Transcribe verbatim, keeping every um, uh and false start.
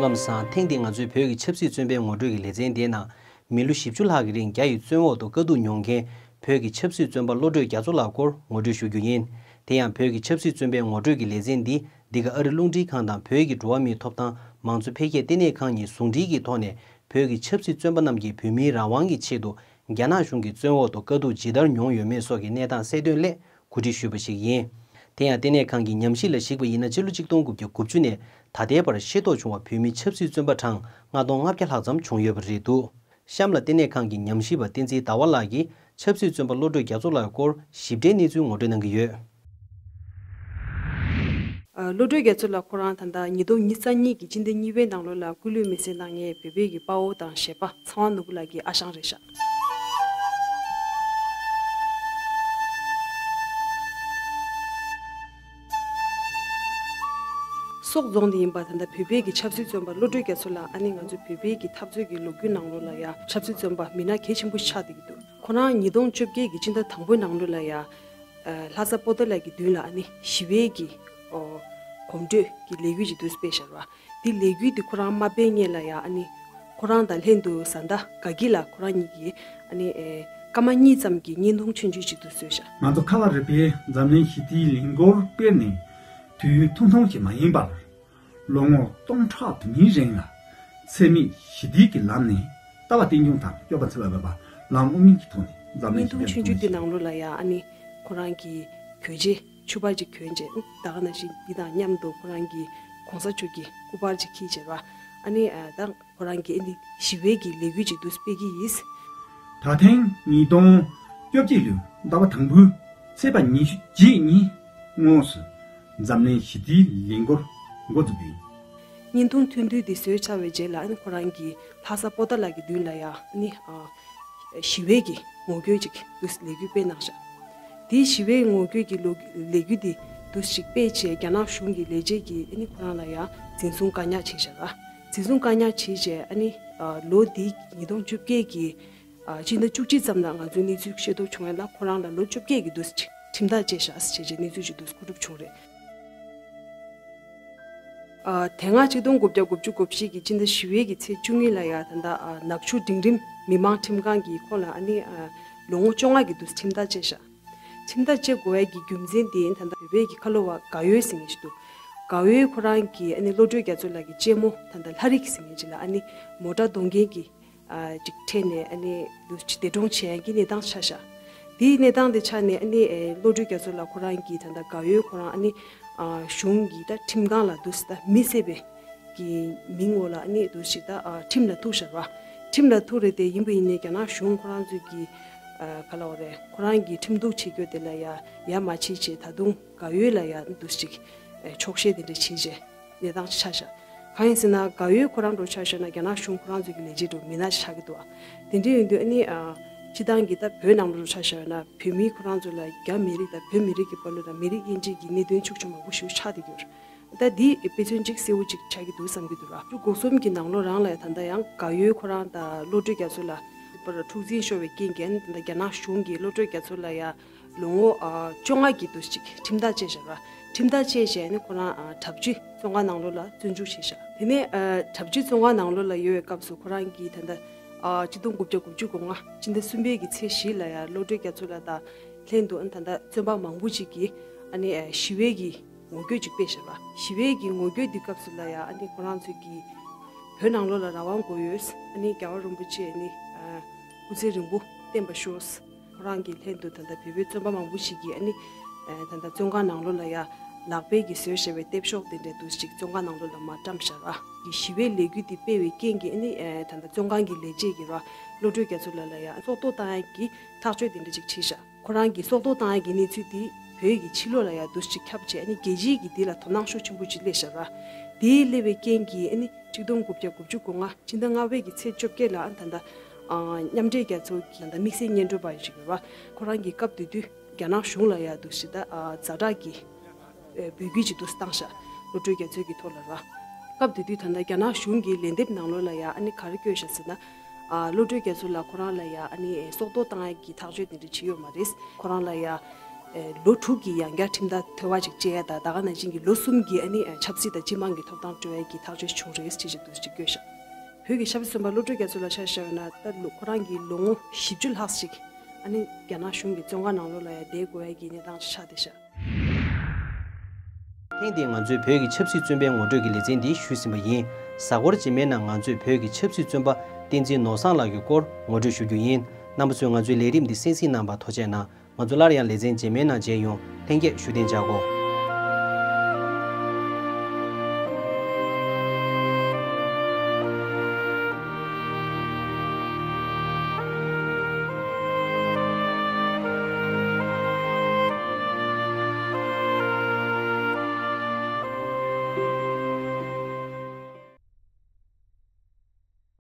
ལམ་སང་ཐེངས་འདིའི་ང་ཚོའི་བོད་ཀྱི་ཆབ་སྲིད་བཙོན་པའི་ངོ་སྤྲོད་ཀྱི་ལེ་ཚན་དེའི་ནང་། མི་ལོ་བཞི་བཅུ་ལྷག་གི་རིང་རྒྱ་ཡི་བཙོན་འོག་ཏུ་དཀའ་སྡུག་མྱོང་མཁན་བོད་ཀྱི་ཆབ་སྲིད་བཙོན་པ་བློ་གྲོས་རྒྱ་མཚོ་ལགས་སྐོར་ངོ་སྤྲོད་ཞུ་རྒྱུ་ཡིན། དེ་ཡང་བོད་ཀྱི་ཆབ་སྲིད་བཙོན་པའི་ངོ་སྤྲོད་ཀྱི་ལེ་ཚན་འདི་འདི་ག་ཨ་རི་རླུང་འཕྲིན་ཁང་དང་བོད་ཀྱི་འགྲོ་བ་མིའི་ཐོབ་ཐང་མང་གཙོ་འཕེལ་རྒྱས་ལྟེ་གནས་ཁང་གཉིས་ཟུང་འབྲེལ་གྱི་ཐོག་ནས་བོད་ཀྱི་ཆབ་སྲིད་བཙོན་པ་རྣམས་ཀྱི་བོད་མིའི་རང་དབང་གི་ཆེད་དུ་རྒྱ་ནག་གཞུང་གི་བཙོན་འོག་ཏུ་དཀའ་སྡུག་ཇི་ལྟར་མྱོང་ཡོད་མེད་སོགས་ཀྱི་གནས་སྟངས་གསལ་སྟོན་སླད་གོ་སྒྲིག་ཞུས་པ་ཞིག་ཡིན། དེ་ཡང་ལྟེ་གནས་ཁང་གི་ཉམས་ཞིབ་ལ་གཞིགས་པ་ཡིན་ན། ཕྱི་ལོ་ཆིག་སྟོང་དགུ་བརྒྱ་དགུ་བཅུ་ནས་ད་ལྟའི་བར་ཤེས་རྟོགས་བྱུང་བ་བོད་མི་ཆབ་སྲིད་བཙོན་པ་གྲངས་ལྔ་སྟོང་ལྔ་བརྒྱ་ལྷག་ཙམ་བྱུང་ཡོད་པ་རེད་འདུག་གཤམ་ལ་ལྟེ་གནས་ཁང་གི་ཉམས་ཞིབ་པ་བསྟན་འཛིན་ཟླ་བ་ལགས་ཀྱིས་ཆབ་སྲིད་བཙོན་པ་བློ་གྲོས་རྒྱ་མཚོ་ལགས་སྐོར་ཞིབ་ཕྲའི་གནས་ཚུལ་ངོ་སྤྲོད་གནང་གི་ཡོད། ཨ། བློ་གྲོས་རྒྱ་མཚོ་ལགས་ཁོ་རང་ད་ལྟ་ཉིས་སྟོང་ཉི་ཤུ་རྩ་གཉིས་ཀྱི་སྤྱི་ཟླ་གཉིས་པའི་ནང་ལོགས་ལ་སྐུ་ལུས་མེར་སྲེག་གནང་མཁན་བོད་པའི་གི་དཔའ་བོ་དང་གཞས་པ་ཚངས་དབང་ནོར་བུ་ལགས་ཀྱི་ཨ་ཞང་རེད་ཤག་སོག་རྫོང་དུ་ཡིན་པ། ད་ལྟ་བོད་པའི་གི་ཆབ་སྲིད་བཙོན་པ་བློ་གྲོས་རྒྱ་མཚོ་ལགས། ཨ་ནི་ང་ཚོ་བོད་པའི་གི་འཐབ་རྩོད་ཀྱི་ལོ་རྒྱུས་ནང་ལོགས་ལ་ཡ་ཆབ་སྲིད་བཙོན་པ་མི་སྣ་གལ་ཆེན་པོ་ཆགས་བསྡད་ཀྱི་འདུག་ཁོ་རང་ཉིས་སྟོང་བཅོ་བརྒྱད་ཀྱི་སྤྱི་ཟླ་དང་པོའི་ནང་ལོགས་ལ་ཡ། ཨ། ལྷ་ས་པོ་ཏཱ་ལ་གི་མདུན་ལ་ཨ་ནི་ཞི་བའི་གི། ཨོ། གོམ་བགྲོད་ཀྱི་ལས་འགུལ་ཅིག་འདུག་སྤེལ་བཞག་པ། དེ་ལས་འགུལ་དེ་ཁོ་རང་མ་སྤེལ་སྔོན་ལ་ཡ། ཨ་ནི་ཁོ་རང་དང་ལྷན་དུ་བཟའ་ཟླ་དགའ་སྐྱིད་ལགས་ཁོ་རང་གཉིས་ཀྱིས་ཨ་ནི། ཨེ། སྐར་མ་གཉིས་ཙམ་གྱི་བརྙན་ཐུང་ཆུང་ཆུང་ཅིག་འདུག་བཟོས་ཤག་ང་ཚོ་ཁ་བ་རི་པའི་འཛམ་གླིང་ཞི་བདེའི་ལིང་སྐོར་སྤེལ་ནས་དུས་ཡུན་ཐུང་ཐུང་ཞིག་མ་ཡིན་པར། ལོ་ངོ་སྟོང་ཕྲག་དུ་མའི་རིང་ལ་འཚེ་མེད་ཞི་བདེ་གི་ལམ་ནས་ལྟ་བ་རྟེན་འབྱུང་དང་སྐྱོབ་པ་འཚེ་བ་མེད་པ་ལམ་དབུ་མའི་གི་ཐོག་ནས་འཛམ་གླིང་བརྙན་ཐུང་ཞི་བདེའི་ཆུང་ཆུང་དེ་ནང་ལོགས་ལ་ཡ། ཨ་ནི་ཁོ་རང་གི་གྱོད་རྗེས་ཕྱུ་པ་ཅིག་གྱོན་བྱས། ད་ག་ནང་བཞིན་འདི་དང་མཉམ་དུ་ཁོ་རང་གི་གོང་ས་མཆོག་གི་སྐུ་པར་ཅིག་འཁྱེར་བྱས་པ། ཨ་ནི། ཨ། ད་ཁོ་རང་གི་ཨ་ནི་ཞི་བའི་གི་ལས་འགུལ་ཅིག་འདུག་སྤེལ་གྱི་ཡིན། ད་ཐེངས་ཉིས་སྟོང་བཅོ་བརྒྱད་ལོའི་ཟླ་བ་དང་པོའི་ཚེས་པ་ཉི་ཤུ་རྗེས་ཉིན་དངོས་སུ་འཛམ་གླིང་ཞི་བདེའི་ལས་འགུལ་འགོ་འཛུགས་པ་ཡིན། བརྙན་ཐུང་ཐུང་ཐུང་འདི་བཟོས་ཚར་བའི་རྗེས་ལ། ཨ་ནི་ཁོ་རང་གིས་ལྷ་ས་པོ་ཏཱ་ལ་གི་མདུན་ལ་ཡ། ཨ་ནི། ཨ། ཞི་བའི་གི་ངོ་རྒོལ་ཅིག་འདུག་ལས་འགུལ་སྤེལ་གནང་ཤག་དེའི་ཞི་བའི་ངོ་རྒོལ་གྱི་ལོ། ལས་འགུལ་འདི་འདུག་ཅིག་སྤེལ་བྱས། རྒྱ་ནག་གཞུང་གི་ལས་བྱེད་ཀྱིས་ཨ་ནི་ཁོ་རང་ལ་ཡ་འཛིན་བཟུང་བཀག་ཉར་བྱས་ཤག་འཛིན་བཟུང་བཀག་ཉར་བྱས་བྱས། ཨ་ནི། ཨ། ལོ་འདི་ཉིས་སྟོང་བཅོ་བརྒྱད་ཀྱི། ཨ། སྤྱི་ཟླ་བཅུ་གཅིག་ཙམ་ལ་ང་ཚོའི་གནས་ཚུལ་ཤེས་རྟོགས་བྱུང་ཡ་ལ། ཁོ་རང་ལ་ལོ་བཅོ་བརྒྱད་ཀྱི་འདུག་ཅིག་ཁྲིམས་ཐག་བཅད་ཤག་ཟེར་བྱས་གནས་ཚུལ་ཅིག་འདུག་མཁོ་སྒྲུབ་བྱུང་རེད། ཨ། དེ་སྔ་ཆིག་སྟོང་དགུ་བརྒྱ་དགུ་བཅུ་གོ་བཞི་གི་སྤྱི་ཟླ་བཞི་པའི་གི་ཚེས་བཅུ་གཉིས་ལ་ཡ། ད་ལྟ། ཨ། ནག་ཆུ་འབྲིང་རིམ་མི་དམངས་ཁྲིམས་ཁང་གིས་ཁོང་ལ་ཨ་ནི། ཨ། ལོ་ངོ་བཅོ་ལྔ་གི་འདུག་ཁྲིམས་ཐག་བཅད་ཤག་ཁྲིམས་ཐག་བཅད་དགོས་ཡ་གི་རྒྱུ་མཚན་དེ། ད་ལྟ་བོད་པའི་གི་ཁ་ལོ་བ་དགའ་འོས་ཟེར་མཁན་ཞིག་འདུག་དགའ་འོས་ཁོ་རང་གིས་ཨ་ནི་བློ་གྲོས་རྒྱ་མཚོ་ལགས་ཀྱི་གཅེན་མོ་ད་ལྟ་ལྷ་རིག་ཟེར་མཁན་ཅིག་ལ་ཨ་ནི་མོ་ཊ་གཏོང་མཁན་གྱི། ཨ། ཅིག་འཕྲད་ནས་ཨ་ནི་འདུག་ཅིག་འདས་གྲོངས་བྱས་ཡ་གི་གནས་སྟངས་ཆགས་ཤག་དེའི་གནས་སྟངས་དེ་ཆགས་ནས་ཨ་ནི། ཨེ། བློ་གྲོས་རྒྱ་མཚོ་ལགས་ཁོ་རང་གིས་ད་ལྟ་དགའ་འོས་ཁོ་རང་ཨ་ནི། ཨ། གཞུང་གི་ད་ཁྲིམས་ཁང་ལ་འདུག་ད་མི་བསད་པའི་གི་མིང་འོག་ལ་ཨ་ནི་འདུག་ཅིག་ད། ཨ། ཁྲིམས་ལ་ཐུག་ཤག་པ། ཁྲིམས་ལ་ཐུག་རེད་དེ། ཡིན་པ་ཡིན་ནའི་རྒྱ་ནག་གཞུང་ཁོ་རང་ཚོས་ཀྱི། ཨ། ག་ལབ་དགོས་རེད། ཁོ་རང་གི་ཁྲིམས་གཏུག་བྱེད་རྒྱུ་དེ་ལ་ཡ་ཡ་མ་བྱེད་བྱས། ད་དུང་དགའ་འོས་ལ་ཡ་འདུག་ཅིག་ཨེ། འཁྱོག་བཤད་དེ་འདྲ་བྱས་བྱས་གནས་སྟངས་ཆགས་ཤག་གང་ཡིན་ཟེར་ན། དགའ་འོས་ཁོ་རང་འདྲ་ཆ་བཞག་ན་རྒྱ་ནག་གཞུང་ཁོ་རང་ཚོའི་གི་ལས་བྱེད་འདྲ་མི་སྣ་ཆགས་ཀྱི་འདུག་ཨ། དེ་འདྲ་ཡིན་དུས་ཨ་ནི། ཨ། སྤྱིར་བཏང་གི་ད་བོད་ནང་ལོགས་ཆ་བཞག་ན་བོད་མི་ཁོ་རང་ཚོ་ལ་རྒྱ་མི་རིགས་དང་བོད་མི་རིགས་ཀྱི་བར་ལ་དང་མི་རིགས་དབྱེ་འབྱེད་ཀྱི་གནད་དོན་ཆེ་ཆུང་མང་པོ་ཞིག་ཆགས་བསྡད་ཡོད། ད་འདི་དཔེ་མཚོན་གཅིག་གསལ་པོ་གཅིག་ཆགས་ཀྱི་འདུག་བསམ་གྱི་འདུག་ར། ཕྱི་ལོ་སྒོར་གསུམ་གྱི་ནང་ལོགས་རང་ལ་ཡ། ད་ལྟ་ཡང་དགའ་འོས་ཁོ་རང་དང་བློ་གྲོས་རྒྱ་མཚོ་ལགས་བར་འཁྲུག་འཛིང་ཤོར་བའི་རྐྱེན་གྱིས། ད་ལྟ་རྒྱ་ནག་གཞུང་གིས་བློ་གྲོས་རྒྱ་མཚོ་ལགས་ཡ་ལོ་ངོ། ཨ། བཅོ་ལྔ་གི་འདུག་ཅིག་ཁྲིམས་ཐག་བཅད་བཞག་པ། ཁྲིམས་ཐག་བཅད་བྱས་ནས་ཁོ་རང་དྲག་སྤྱོད་བཙོན་ཁང་ནང་ལོགས་ལ་བཙོན་འཇུག་བྱས་ཤག་དེ་ནས། ཨ། དྲག་སྤྱོད་བཙོན་ཁང་ནང་ལོགས་ལ་ཡོད་པའི་སྐབས་སུ་ཁོ་རང་གིས་ད་ལྟ། ཨ། ཆིག་སྟོང་དགུ་བརྒྱ་དགུ་བཅུ་གོ་ལྔ་སྤྱི་ཟླ་གསུམ་པའི་གི་ཚེས་བཞི་ལ་ཡ་བློ་གྲོས་རྒྱ་མཚོ་ལགས་དང་ལྷན་དུ། ཨ། ད་ལྟ་བཙོན་པ་མང་པོ་ཅིག་གིས་ཨ་ནི། ཨ། ཞི་བའི་གི་ངོ་རྒོལ་ཅིག་སྤེལ་བཞག་པ། ཞི་བའི་གི་ངོ་རྒོལ་འདི་སྐབས་སུ་ལ་ཡ། ཨ་ནི་ཁོ་རང་ཚོས་ཀྱི་བོད་ནང་ལོགས་ལ་རང་དབང་དགོས་ཡོད། ཨ་ནི་རྒྱལ་བ་རིན་པོ་ཆེ་ཨ་ནི། ཨ། སྐུ་ཚེ་རིང་པོ་བརྟན་པར་ཤོག་ཁོ་རང་གི་ལྷན་དུ་ད་ལྟ་བོད་པའི་བཙོན་པ་མང་པོ་ཞིག་གིས་ཨ་ནི། ཨ། ད་ལྟ་བཙོན་ཁང་ནང་ལོགས་ལ་ཡ་ལག་པས་ཀྱིས་བཟོས་བཞག་པའི་ལྟེབ་ཤོག་དེ་འདྲ་འདུག་ཅིག་བཙོན་ཁང་ནང་ལོགས་ལ་མར་བཀྲམ་བཞག་ར། གི་ཞི་བའི་ལས་འགུལ་འདི་སྤེལ་བའི་རྐྱེན་གྱིས་ཨ་ནི། ཨ། ད་ལྟ་བཙོན་ཁང་གི་ལས་བྱེད་ཀྱིས་ར། བློ་གྲོས་རྒྱ་མཚོ་ལགས་ལ་ཡ་སྲོག་ཐོག་བཏང་ཡ་གི་ཐག་གཅོད་དེ་འདྲ་ཅིག་བྱས་ཤག་ཁོ་རང་གིས་སྲོག་ཐོག་བཏང་ཡ་གི་གནས་ཚུལ་དེ་བོད་ཀྱི་ཕྱི་ལོགས་ལ་ཡ་འདུག་ཅིག་ཁྱབ་བྱས། ཨ་ནི་རྒྱལ་སྤྱིའི་གི་དེ་ལ་དོ་སྣང་ཤུགས་ཆེན་པོ་ཅིག་སླེབས་ཤག་ར། དེའི་སླེབས་པའི་རྐྱེན་གྱིས་ཨ་ནི་ཆིག་སྟོང་དགུ་བརྒྱ་དགུ་བཅུ་གོ་ལྔ་སྤྱི་ཟླ་ལྔ་པའི་གི་ཚེས་བཅོ་བརྒྱད་ལ། ཨ། ད་ལྟ། ཨ། མཉམ་འབྲེལ་རྒྱལ་ཚོགས་ཀྱི་ད་ལྟ་དམིགས་བསལ་སྙན་སྒྲོན་པ་ཞིག་ཡོད་པ། ཁོ་རང་གིས་སྐབས་དེ་དུས་རྒྱ་ནག་གཞུང་ལ་ཡ་འདུག་ཅིག་ད། ཨ། ཛ་དྲག་གི། ཨ། འབོད་སྐུལ་ཅིག་འདུག་བཏང་ཤག་བློ་གྲོས་རྒྱ་མཚོ་གི་ཐོག་ལ་ར། སྐབས་དེ་དུས་ད་ལྟ་རྒྱ་ནག་གཞུང་གི་ལན་འདེབས་ནང་ལོགས་ལ་ཡ་ཨ་ནི་ག་རེ་བཀོད་ཤག་ཟེར་ན། ཨ། བློ་གྲོས་རྒྱ་མཚོ་ལགས་ཁོ་རང་ལ་ཡ་ཨ་ནི་སྲོག་ཐོག་བཏང་ཡ་གི་ཐག་གཅོད་དེ་འདྲ་བྱས་ཡོད་མ་རེད། ཁོ་རང་ལ་ཡ། ལོ་དྲུག་གི་ཡང་བསྐྱར་ཁྲིམས་ཐག་འཐེན་པ་ཅིག་བཅད་ཡ་དང་། ད་ག་ནང་བཞིན་གྱི་ལོ་གསུམ་གྱི་ཨ་ནི་ཆབ་སྲིད་དང་སྤྱི་དམངས་ཀྱི་ཐོབ་ཐང་སྤྲོད་ཡ་གི་ཐག་གཅོད་བྱུང་རེད་ཅེས་ཅིག་འདུག་ཅིག་བཀོད་ཤག་བོད་ཀྱི་ཆབ་སྲིད་བཙོན་པ་བློ་གྲོས་རྒྱ་མཚོ་ལ་ཆ་བཞག་ན། ད་ལོ་ཁོ་རང་གི་ལོ་ངོ་བཞི་བཅུ་ལྷག་ཅིག་ཨ་ནི་རྒྱ་ནག་གཞུང་གི་བཙོན་ཁང་ནང་ལོགས་ལ་ཡང་བསྡད་དགོས་ཡ་གི་གནས་སྟངས་ཆགས་བསྡད་ཤག་ཐེངས་འདིའི་ང་ཚོའི་བོད་ཀྱི་ཆབ་སྲིད་བཙོན་པའི་ངོ་སྤྲོད་ཀྱི་ལེ་ཚན་འདི་ཞུས་ཟིན་པ་ཡིན། གཟའ་འཁོར་རྗེས་མའི་ནང་ང་ཚོས་བོད་ཀྱི་ཆབ་སྲིད་བཙོན་པ་བསྟན་འཛིན་ནོར་བཟང་ལགས་ཀྱི་སྐོར་ངོ་སྤྲོད་ཞུ་རྒྱུ་ཡིན། རྣམ་པ་ཚོས་ང་ཚོའི་ལས་རིམ་འདི་གསན་གཟིགས་གནང་བར་ཐུགས་རྗེ་གནང་། ང་ཚོ་སླར་ཡང་ལེ་ཚན་རྗེས་མའི་ནང་མཇལ་ཡོང་། ལྷན་རྒྱས་བཞུགས་གདན་འཇགས་དགོས།